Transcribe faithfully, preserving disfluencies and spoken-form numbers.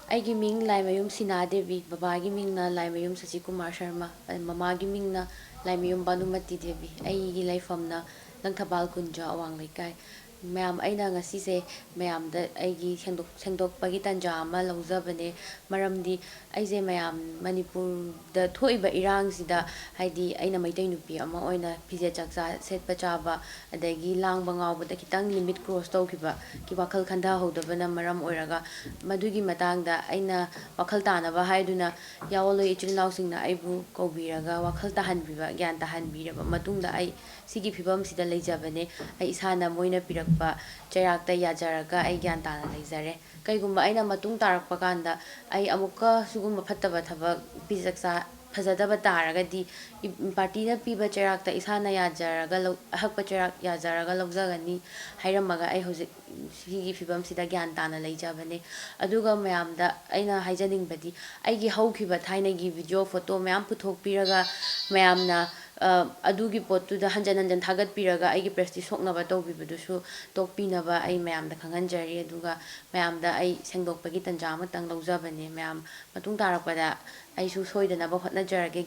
ꯑꯩꯒꯤ ꯃꯤꯡ ꯂꯥꯏꯃꯌꯨꯝ ꯁꯤꯅꯥ ꯗꯦꯕꯤ, ꯕꯕꯥꯒꯤ ꯃꯤꯡꯅ ꯂꯥꯏꯃꯌꯨꯝ ꯁꯁꯤꯀꯨꯃꯥꯔ ꯁꯔꯃ, ꯃꯃꯥꯒꯤ ꯃꯤꯡꯅ ꯂꯥꯏꯃꯌꯨꯝ ꯚꯥꯅꯨꯃꯇꯤ ꯗꯦꯕꯤ꯫ ꯑꯩꯒꯤ ꯂꯩꯐꯝꯅ ꯂꯪꯊꯕꯥꯜ ꯀꯨꯟꯖ, ꯑꯋꯥꯡ ꯂꯩꯀꯥꯏ꯫ ꯃꯌꯥꯝ, ꯑꯩꯅ ꯉꯁꯤꯁꯦ ꯃꯌꯥꯝꯗ ꯑꯩꯒꯤ ꯁꯦꯡꯗꯣꯛ-, ꯁꯦꯡꯗꯣꯛꯄꯒꯤ ꯇꯥꯟꯖꯥ ꯑꯃ ꯂꯧꯖꯕꯅꯦ꯫ ꯃꯔꯝꯗꯤ ꯑꯩꯁꯦ ꯃꯌꯥꯝ ꯃꯅꯤꯄꯨꯔꯗ ꯊꯣꯛꯏꯕ ꯏꯔꯥꯡꯁꯤꯗ, ꯍꯥꯏꯗꯤ ꯑꯩꯅ ꯃꯩꯇꯩ ꯅꯨꯄꯤ ꯑꯃ ꯑꯣꯏꯅ ꯐꯤꯖꯦꯠ ꯆꯥꯛꯆꯥ ꯁꯦꯠꯄ ꯆꯥꯕ, ꯑꯗꯒꯤ ꯂꯥꯡꯕ ꯉꯥꯎꯕꯗ ꯈꯤꯇꯪ limit cross ꯇꯧꯈꯤꯕꯒꯤ ꯋꯥꯈꯜ ꯈꯟꯊꯍꯧꯗꯕꯅ ꯃꯔꯝ ꯑꯣꯏꯔꯒ, ꯃꯗꯨꯒꯤ ꯃꯇꯥꯡꯗ ꯑꯩꯅ ꯋꯥꯈꯜ ꯇꯥꯅꯕ ꯍꯥꯏꯗꯨꯅ ꯌꯥꯑꯣꯟꯂꯣꯏ ꯏꯆꯤꯜ ꯏꯅꯥꯎꯁꯤꯡꯅ ꯑꯩꯕꯨ ꯀꯧꯕꯤꯔꯒ ꯋꯥꯈꯜ ꯇꯥꯍꯟꯕꯤꯕ, ꯒ꯭ꯌꯥꯟ ꯇꯥꯍꯟꯕꯤꯔꯕ ꯃꯇꯨꯡꯗ ꯑꯩ ꯁꯤꯒꯤ ꯐꯤꯕꯝꯁꯤꯗ ꯂꯩꯖꯕꯅꯦ꯫ ꯑꯩ ꯏꯁꯥꯅ ꯃꯣꯏꯅ ꯄꯤꯔꯛꯄ ꯆꯩꯔꯥꯛꯇ ꯌꯥꯖꯔꯒ ꯑꯩ ꯒ꯭ꯌꯥꯟ ꯇꯥꯅ ꯂꯩꯖꯔꯦ꯫ ꯀꯩꯒꯨꯝꯕ ꯑꯩꯅ ꯃꯇꯨꯡ ꯇꯥꯔꯛꯄ ꯀꯥꯟꯗ ꯑꯩ ꯑꯃꯨꯛꯀ ꯁꯤꯒꯨꯝꯕ ꯐꯠꯇꯕ ꯊꯕꯛ, ꯐꯤꯖꯦꯠ ꯆꯥꯛꯆꯥ ꯐꯖꯗꯕ ꯇꯥꯔꯒꯗꯤ, ꯏ-, party ꯅ ꯄꯤꯕ ꯆꯩꯔꯥꯛꯇ ꯏꯁꯥꯅ ꯌꯥꯖꯔꯒ ꯂꯧ-, ꯑꯍꯛꯄ ꯆꯩꯔꯥꯛ ꯌꯥꯖꯔꯒ ꯂꯧꯖꯒꯅꯤ ꯍꯥꯏꯔꯝꯃꯒ ꯑꯩ ꯍꯧꯖꯤꯛ ꯁꯤꯒꯤ ꯐꯤꯕꯝꯁꯤꯗ ꯒ꯭ꯌꯥꯟ ꯇꯥꯅ ꯂꯩꯖꯕꯅꯦ꯫ ꯑꯗꯨꯒ ꯃꯌꯥꯝꯗ ꯑꯩꯅ ꯍꯥꯏꯖꯅꯤꯡꯕꯗꯤ, ꯑꯩꯒꯤ ꯍꯧꯈꯤꯕ ꯊꯥꯏꯅꯒꯤ video, photo ꯃꯌꯥꯝ ꯄꯨꯊꯣꯛꯄꯤꯔꯒ ꯃꯌꯥꯝꯅ, ꯑ, ꯑꯗꯨꯒꯤ ꯄꯣꯠꯇꯨꯗ ꯍꯟꯖꯟ ꯍꯟꯖꯟ ꯊꯥꯒꯠꯄꯤꯔꯒ ꯑꯩꯒꯤ prestige ꯁꯣꯛꯅꯕ ꯇꯧꯕꯤꯕꯗꯨꯁꯨ ꯇꯣꯛꯄꯤꯅꯕ ꯑꯩ ꯃꯌꯥꯝꯗ ꯈꯪꯍꯟꯖꯔꯤ꯫ ꯑꯗꯨꯒ ꯃꯌꯥꯝꯗ ꯑꯩ ꯁꯦꯡꯗꯣꯛꯄꯒꯤ ꯇꯟꯖꯥ ꯑꯃꯇꯪ ꯂꯧꯖꯕꯅꯦ꯫ ꯃꯌꯥꯝ ꯃꯇꯨꯡ ꯇꯥꯔꯛꯄꯗ ꯑꯩꯁꯨ ꯁꯣꯏꯗꯅꯕ ꯍꯣꯠꯅꯖꯔꯒꯦ꯫